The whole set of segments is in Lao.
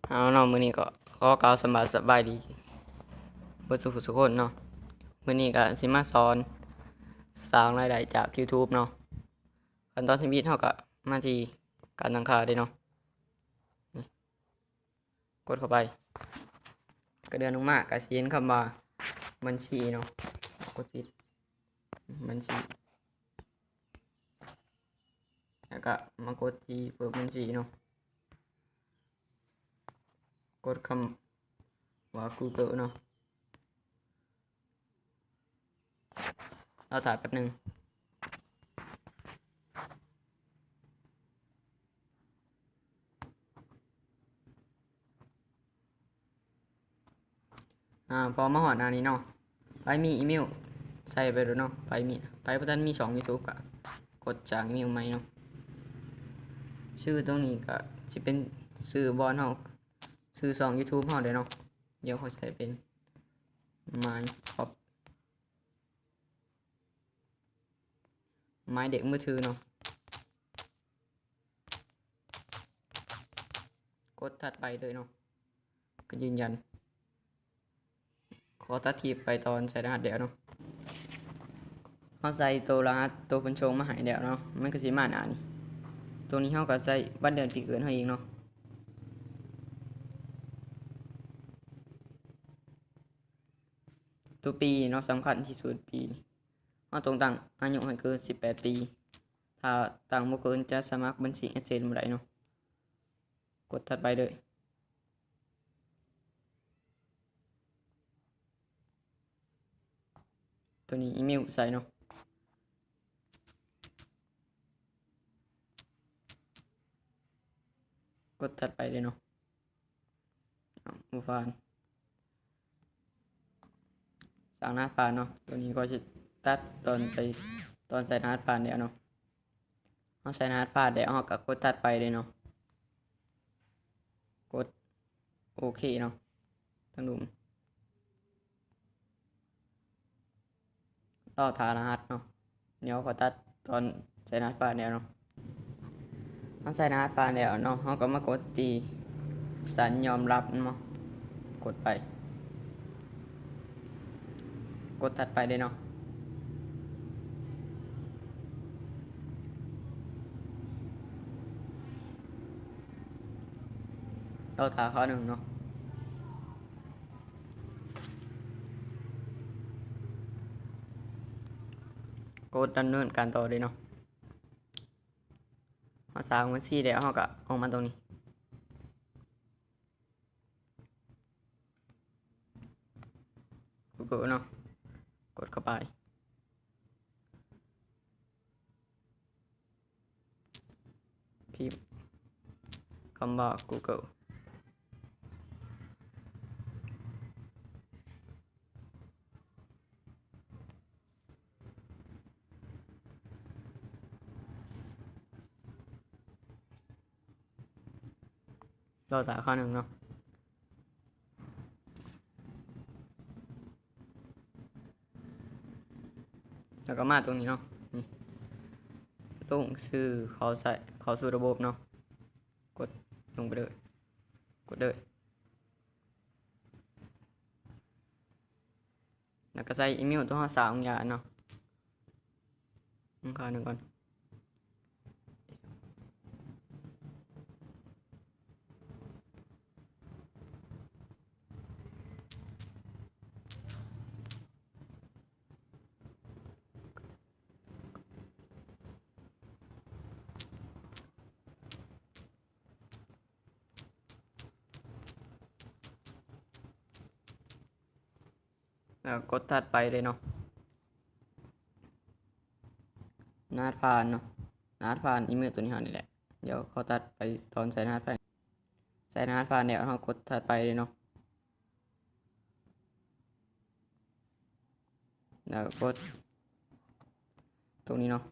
ເອົາເນາະ ມື້ນີ້ກໍຂໍກ່າວສຳບາຍ ສະບາຍດີເບິດສູ່ຜູ້ສູ່ຄົນເນາະ. ມື້ນີ້ກໍຊິມາສອນສ້າງລາຍໄດ້ຈາກ YouTube ເນາະ. ຂັ້ນຕອນທຳອິດເຮົາກໍມາທີ່ການຕັ້ງຄ່າເດ້ເນາະ. ນີ້ ກົດເຂົ້າໄປ ກະເລື່ອນລົງມາກໍຊິເຫັນຄຳວ່າບັນຊີເນາະ. ກົດປິດບັນຊີ ແລ້ວກໍມາກົດທີ່ເປີດບັນຊີເນາະ. ກົດຄຳວ່າ Google ເນາະ. ລໍຖ້າແປັບໜຶ່ງ. ອາ ພໍມາຮອດໜ້ານີ້ເນາະ, ໃຜມີອີເມວໃສ່ໄປໂລດເນາະ. ໃຜມີ ໃຜບໍ່ທັນມີຊ່ອງ YouTube ກໍກົດສ້າງອີເມວໃໝ່ເນາະ. ຊື່ຕົງນີ້ກໍຊິເປັນຊື່ບ່ອນເຮົາ ຊື່ຊ່ອງ YouTube ເຮົາເດ້ເນາະ. ດຽວເຮົາໃສ່ເປັນ My Top ໝາຍເລກມືຖືເນາະ. ກົດຖັດໄປເລີຍເນາະ ກໍຢືນຢັນ. ຂໍຕັດຄລິບໄປຕອນໃສ່ລະຫັດແລ້ວເນາະ. ເຮົາໃສ່ໂຕລະຫັດໂຕເພິ່ນສົ່ງມາໃຫ້ແລ້ວເນາະ ມັນກໍຊິມາໜ້ານີ້. ໂຕນີ້ເຮົາກໍໃສ່ວັນເດືອນປີເກີດເຮົາອີກເນາະ. ໂຕປີເນາະ ສຳຄັນທີ່ສຸດ ປີ. ເຮົາຕ້ອງຕັ້ງອາຍຸໃຫ້ເກີນສິບແປດປີ. ຖ້າຕັ້ງບໍ່ເກີນ ຈະສະໝັກບັນຊີ AdSense ບໍ່ໄດ້ເນາະ. ກົດຖັດໄປເລີຍ. ໂຕນີ້ອີເມວໃສ່ເນາະ. ກົດຖັດໄປເລີຍເນາະ. ເອົາ ບໍ່ຜ່ານ. ສ້າງລະຫັດຜ່ານເນາະ. ໂຕນີ້ກໍຊິຕັດຕອນໃສ່ ຕອນໃສ່ລະຫັດຜ່ານແລ້ວເນາະ. ເຮົາໃສ່ລະຫັດຜ່ານແລ້ວ ເຮົາກໍກົດຖັດໄປເລີຍເນາະ. ກົດໂອເຄເນາະ ທາງລຸ່ມ. ລໍຖ້າລະຫັດເນາະ. ດຽວຂໍຕັດຕອນໃສ່ລະຫັດຜ່ານແລ້ວເນາະ. ເຮົາໃສ່ລະຫັດຜ່ານແລ້ວເນາະ ເຮົາກໍມາກົດທີ່ສັນຍອມຮັບເນາະ. ກົດໄປ ກົດຖັດໄປເລີຍເນາະ. ລໍຖ້າຄາວໜຶ່ງເນາະ. ກົດດຳເນີນການຕໍ່ເລີຍເນາະ. ເຮົາສ້າງບັນຊີແລ້ວ ເຮົາກໍອອກມາຕົງນີ້ Google ເນາະ. ກົດເຂົ້າໄປ. ພິມຄຳວ່າ Google. ລໍຖ້າຄາວໜຶ່ງເນາະ. ແລ້ວກໍມາຕົງນີ້ເນາະ ນີ້ ລົງຊື່ເຂົ້າໃສ່ ເຂົ້າສູ່ລະບົບເນາະ. ກົດລົງໄປເລີຍ ກົດເລີຍ ແລ້ວກໍໃສ່ອີເມວໂຕເຮົາສ້າງຢ່າເນາະ. ເບິ່ງຄາວໜຶ່ງກ່ອນ. ແລ້ວກົດຖັດໄປເລີຍເນາະ. ລະຫັດຜ່ານເນາະ ລະຫັດຜ່ານອີເມວໂຕນີ້ເຮົານີ້ແຫຼະ. ດຽວຂໍຕັດໄປຕອນໃສ່ລະຫັດຜ່ານ ໃສ່ລະຫັດຜ່ານແລ້ວ ເຮົາກົດຖັດໄປເລີຍເນາະ. ແລ້ວກົດຕົງນີ້ເນາະ.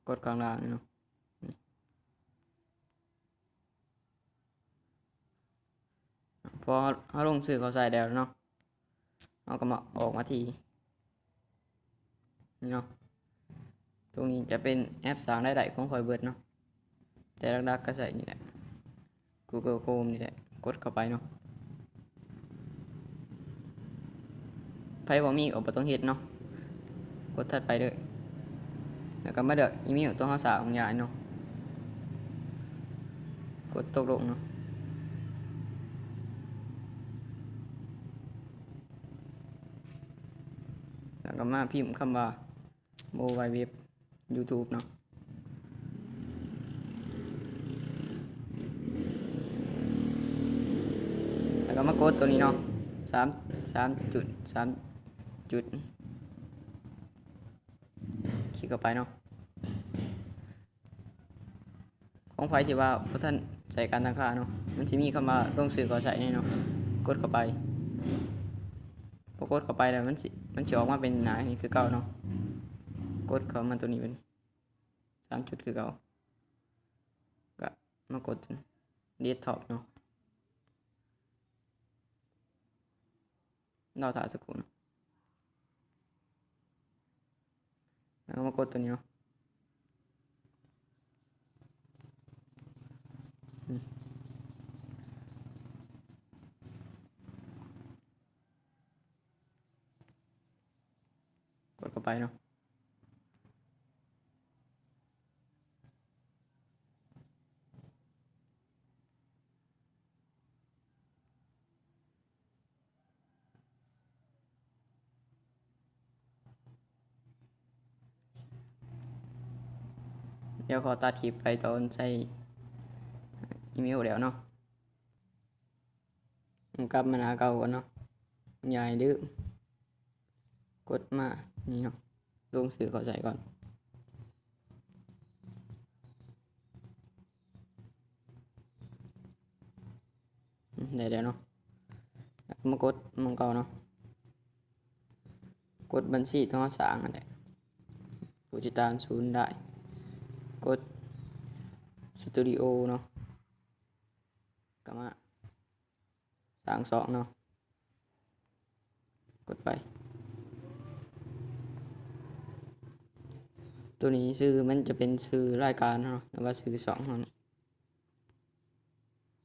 ກົດຂ້າງລ່າງນີ້ເນາະ. ພໍເຮົາລົງຊື່ເຂົ້າໃສ່ແລ້ວເນາະ ເຮົາກໍມາ ອອກມາທີ່ນີ້ເນາະ. ໂຕ ຕົງນີ້ຈະເປັນແອັບສ້າງລາຍໄດ້ຂອງຂ້ອຍເບິດເນາະ, ແຕ່ຫຼັກໆກໍໃຊ້ນີ້ແຫຼະ Google Chrome ນີ້ແຫຼະ. ກົດເຂົ້າໄປເນາະ, ໃຜບໍ່ມີກໍບໍ່ຕ້ອງເຮັດເນາະ. ກົດຖັດໄປເລີຍ ແລ້ວກໍມາເລືອກອີເມວຕົວເຮົາສ້າງຂອງຍາຍເນາະ, ກົດຕົກລົງເນາະ, ແລ້ວກໍມາພິມຄຳວ່າ www YouTube ເນາະ, ແລ້ວກໍມາກົດຕົວນີ້ເນາະ ສາມ ສາມຈຸດ ສາມຈຸດ ຄລິກເຂົ້າໄປເນາະ. ຂອງໃຜທີ່ວ່າບໍ່ທັນໃສ່ການຕັ້ງຄ່າເນາະ, ມັນຊິມີຄຳວ່າລົງຊື່ຂໍໃຊ້ນີ້ເນາະ, ກົດເຂົ້າໄປ. ພໍກົດເຂົ້າໄປແລ້ວ ມັນຊິ ມັນຊິອອກມາເປັນໜ້ານີ້ຄືເກົ່າເນາະ, ກົດເຂົ້າມາຕົວນີ້ເປັນສາມຈຸດຄືເກົ່າ, ກະມາກົດ Desktop ເນາະ. ລໍຖ້າສັກຄູ່ເນາະ, ແລ້ວກໍມາກົດຕົວນີ້ເນາະ, ອືມ ກົດເຂົ້າໄປເນາະ. ດຽວຂໍຕັດຄລິບໄປຕອນໃສ່ອີເມວແລ້ວເນາະ, ກັບມາໜ້າເກົ່າກ່ອນເນາະ, ຢ່າໃຫ້ລືມ. ກົດມານີ້ເນາະ, ລົງຊື່ເຂົ້າໃສ່ກ່ອນ. ອືມ ໄດ້ແລ້ວເນາະ, ແລ້ວກໍມາກົດໝ່ອງເກົ່າເນາະ, ກົດບັນຊີທີ່ເຮົາສ້າງຫັ້ນແຫຼະ, ຜູ້ຕິດຕາມສູນໄດ້, ກົດສະຕູດິໂອເນາະ, ກໍມາ ສ້າງຊ່ອງເນາະ, ກົດໄປ. ຕົວນີ້ຊື່ມັນຈະເປັນຊື່ລາຍການເນາະ ຫຼືວ່າຊື່ຊ່ອງເຮົານີ້,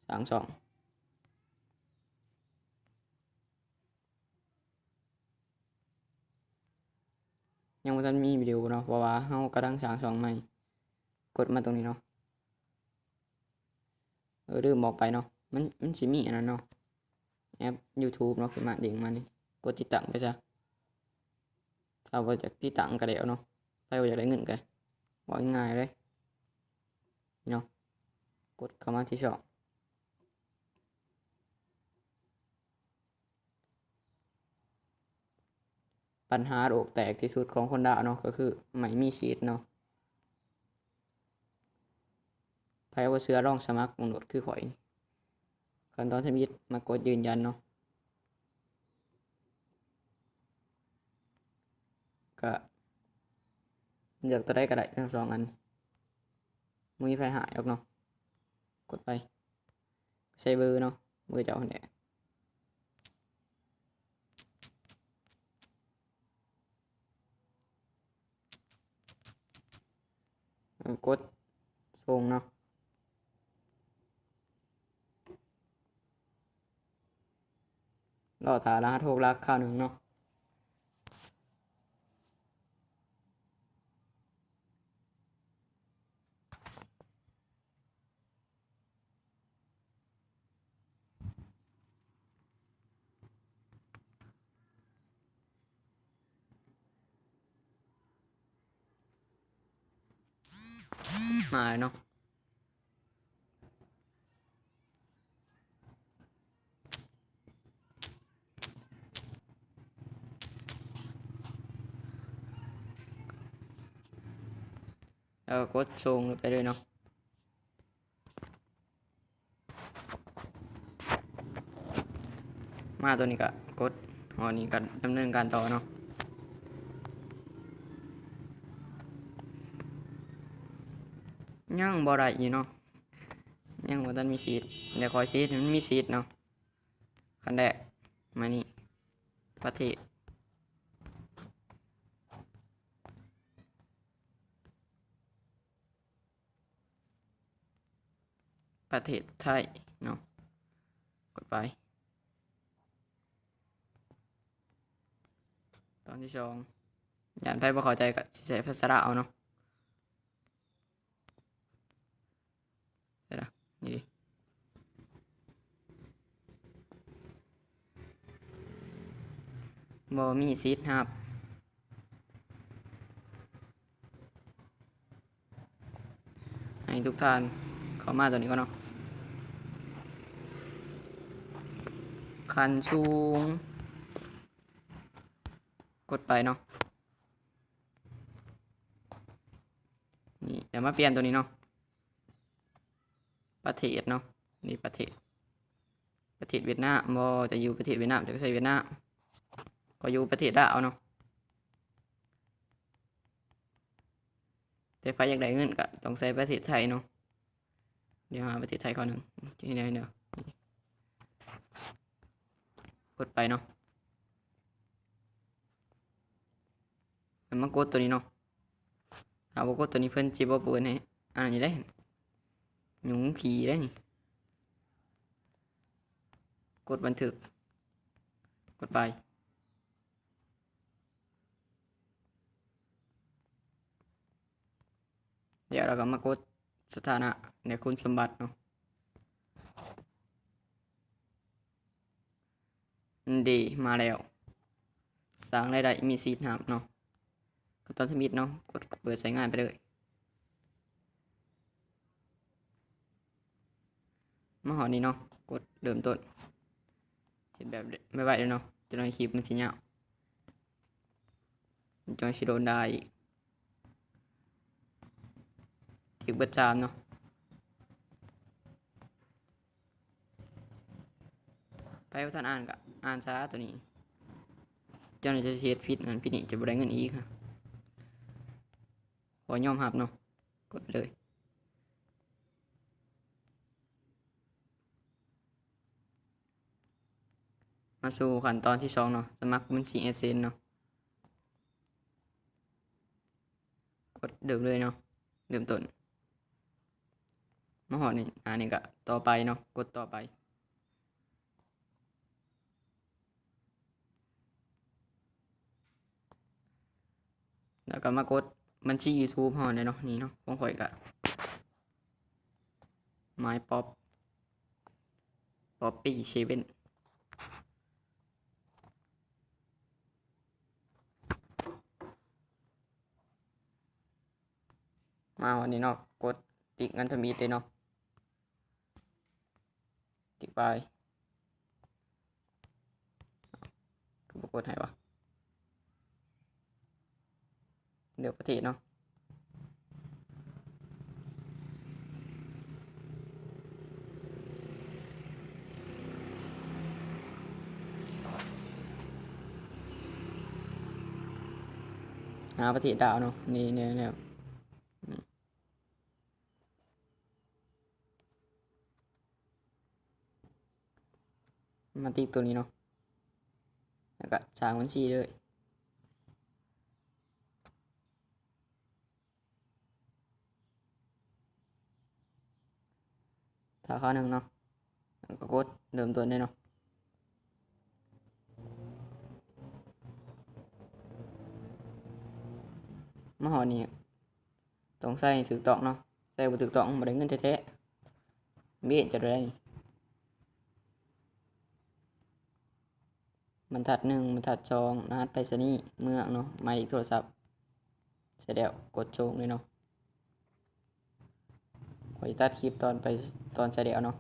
ສ້າງຊ່ອງ. ຍັງບໍ່ທັນມີວິດີໂອເນາະ ເພາະວ່າເຮົາກຳລັງສ້າງຊ່ອງໃໝ່, ກົດມາຕົງນີ້ເນາະ. ເອີ ລືມບອກໄປເນາະ, ມັນ ມັນຊິມີອັນນັ້ນເນາະ, ແອັບ YouTube ເນາະ ຂຶ້ນມາ ເດ້ງມານີ້, ກົດຕິດຕັ້ງໄປຊະ. ຖ້າບໍ່ຢາກຕິດຕັ້ງກໍແລ້ວເນາະ, ໃຜບໍ່ຢາກໄດ້ເງິນກໍ ເວົ້າງ່າຍໆເລີຍເນາະ, ກົດເຂົ້າມາທີ່ຊ່ອງ. ບັນຫາໂລກແຕກທີ່ສຸດຂອງຄົນລາວເນາະ ກໍຄືໄມ່ມີສິດເນາະ. ໃຜບໍ່ເຊື່ອລອງສະໝັກເບິ່ງໂລດຄືຂ້ອຍ. ຂັ້ນຕອນທຳອິດ ມາກົດຢືນຢັນເນາະ, ກະເລືອກຕົວໃດກໍໄດ້ທັງສອງອັນ, ບໍ່ມີໃຜຫາຍດອກເນາະ. ກົດໄປ. ໃສ່ເບີເນາະ, ເບີເຈົ້າຫັ້ນແຫຼະ. ເອີ ກົດສົ່ງເນາະ, ລໍຖ້າລະຫັດຫົກຫຼັກຄາວໜຶ່ງເນາະ. ມາແລ້ວເນາະ, ແລ້ວກໍກົດສົ່ງໄປເລີຍເນາະ. ມາຕົວນີ້ກະກົດ, ຮອດນີ້ກະດຳເນີນການຕໍ່ເນາະ. ຍັງບໍ່ໄດ້ຢູ່ເນາະ, ຍັງບໍ່ທັນມີສິດ, ດຽວຂ້ອຍຊິເຮັດໃຫ້ມັນມີສິດເນາະ. ຂັ້ນແລກມານີ້ ປະເທດ. ປະເທດໄທເນາະ ກົດໄປ. ຕອນທີສອງ ຢ້ານໃຜບໍ່ເຂົ້າໃຈກໍຊິໃຊ້ພາສາລາວເອົາເນາະ. ໃສ່ລະ ນີ້ ບໍ່ມີສິດຮັບ. ໃຫ້ທຸກທ່ານເຂົ້າມາຕົວນີ້ກ່ອນເນາະ ຂັ້ນສູງ ກົດໄປເນາະ. ນີ້ ດຽວມາປ່ຽນຕົວນີ້ເນາະ ປະເທດເນາະ ນີ້ປະເທດ ປະເທດຫວຽດນາມບໍ່ ຈະຢູ່ປະເທດຫວຽດນາມ ຈະໃຊ້ຫວຽດນາມ ກໍຢູ່ປະເທດລາວເນາະ. ແຕ່ໃຜຢາກໄດ້ເງິນກໍຕ້ອງໃຊ້ປະເທດໄທເນາະ. ດຽວຫາປະເທດໄທເຂົ້າໜຶ່ງ ເຮັດແນວໃດເນາະ ກົດໄປເນາະ ແລ້ວມາກົດຕົວນີ້ເນາະ. ຖ້າບໍ່ກົດຕົວນີ້ເພິ່ນຊິບໍ່ເປີດໃຫ້ ອັນນີ້ໄດ້ ຫຍຸ້ງຂີ້ໄດ້ນີ້. ກົດບັນທຶກ ກົດໄປ. ແລ້ວເຮົາກໍມາກົດສະຖານະ ແລະ ຄຸນສົມບັດເນາະ. ເດ ມາແລ້ວ ສ້າງລາຍໄດ້ມີສິດຮັບເນາະ. ຂັ້ນຕອນທຳອິດເນາະ ກົດເປີດໃຊ້ງານໄປເລີຍ. ມາຮອດນີ້ເນາະ ກົດເລີ່ມຕົ້ນ ເຮັດແບບໄວໆເດີເນາະ ຈັກໜ້ອຍຄລິບມັນຊິຍາວ ມັນຈັ່ງຊິໂດນດ່າອີກ. ຖືກເບິດສາມເນາະ. ໃຜບໍ່ທັນອ່ານກໍອ່ານຊະຕົວນີ້ ເຈົ້າໜ້າທີ່ເຮັດຜິດນັ້ນຜິດນີ້ຈະບໍ່ໄດ້ເງິນອີກ. ຂໍຍອມຮັບເນາະ ກົດເລີຍ. ມາສູ່ຂັ້ນຕອນທີສອງເນາະ ສະໝັກບັນຊີ AdSense ເນາະ. ກົດເລີ່ມເລີຍເນາະ ເລີ່ມຕົ້ນ. ມາຮອດນີ້ ອັນນີ້ກໍຕໍ່ໄປເນາະ ກົດຕໍ່ໄປ. ແລ້ວກໍມາກົດບັນຊີ YouTube ເຮົານີ້ເນາະ. ນີ້ເນາະ ຂອງຂ້ອຍກໍ My Pop Poppy Seven. ມາວັນນີ້ເນາະ ກົດຕິກເງິນທຳອິດເດ້ເນາະ ຕິກໄປ. ຄືບໍ່ກົດໃຫ້ວະ? ເລືອກປະເທດເນາະ. ຫາປະເທດດາວເນາະ. ນີ້ ນີ້ ນີ້ ມາຕິກຕົວນີ້ເນາະ ແລ້ວກະສ້າງບັນຊີເລີຍ. ຖ້າຄາວໜຶ່ງເນາະ ແລ້ວກໍກົດເລີ່ມຕົ້ນເດ້ເນາະ. ມາຮອດນີ້ ຕ້ອງໃສ່ໃຫ້ຖືກຕ້ອງເນາະ, ໃສ່ບໍ່ຖືກຕ້ອງບໍ່ໄດ້ເງິນແທ້ໆ. ເບດຈະໄດ້ນີ້ ບັນທັດໜຶ່ງ ບັນທັດສອງ ລະຫັດໄປສະນີເມືອງເນາະ, ໝາຍເລກໂທລະສັບ. ໃສ່ແລ້ວກົດສົ່ງເລີຍເນາະ. ຂ້ອຍຕັດຄລິບຕອນໄປ ຕອນໃສ່ແລ້ວເນາະ,